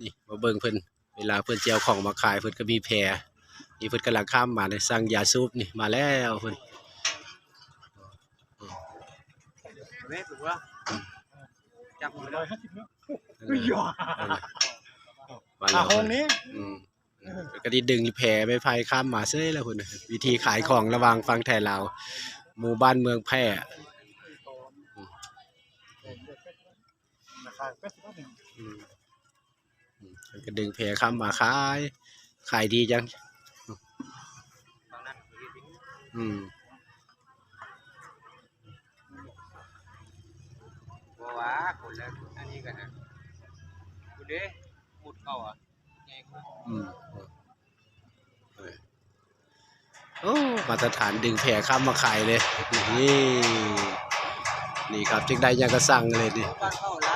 ນີ້ມາເບິ່ງເພິ່ນ ເວລາເພິ່ນຊິເອົາຂອງມາຂາຍ ເພິ່ນກໍມີແພ ນີ້ເພິ່ນກຳລັງຂ້າມມາເລີຍ ສັ່ງຢາສູບນີ້ ມາແລ້ວເພິ່ນ ຈັບ ເອີ ມາແລ້ວເພິ່ນ ອືມ ເພິ່ນກໍໄດ້ດຶງແພໄມ້ໄຜ່ຂ້າມມາເສີຍແລ້ວພຸ້ນ ວິທີຂາຍຂອງລະຫວ່າງຝັ່ງໄທລາວ ໝູ່ບ້ານເມືອງແພ້ ອືມ ອືມ ອືມ ເພິ່ນກໍດຶງແພຂ້າມມາຂາຍ ຂາຍດີຈັງ ອືມ ບໍ່ວ່າຄົນລະອັນນີ້ກັນນະ ພຸ້ນເດ້ ໝຸດເຂົາອະ ອືມ ເອີ ໂອ້ ມາດຕະຖານ ດຶງແພຂ້າມມາຂາຍເລີຍ ນີ້ ນີ້ຄັບ ຈຶ່ງໄດ້ຫຍັງກໍສັ່ງເລີຍນີ້ ບ້ານເຂົາລ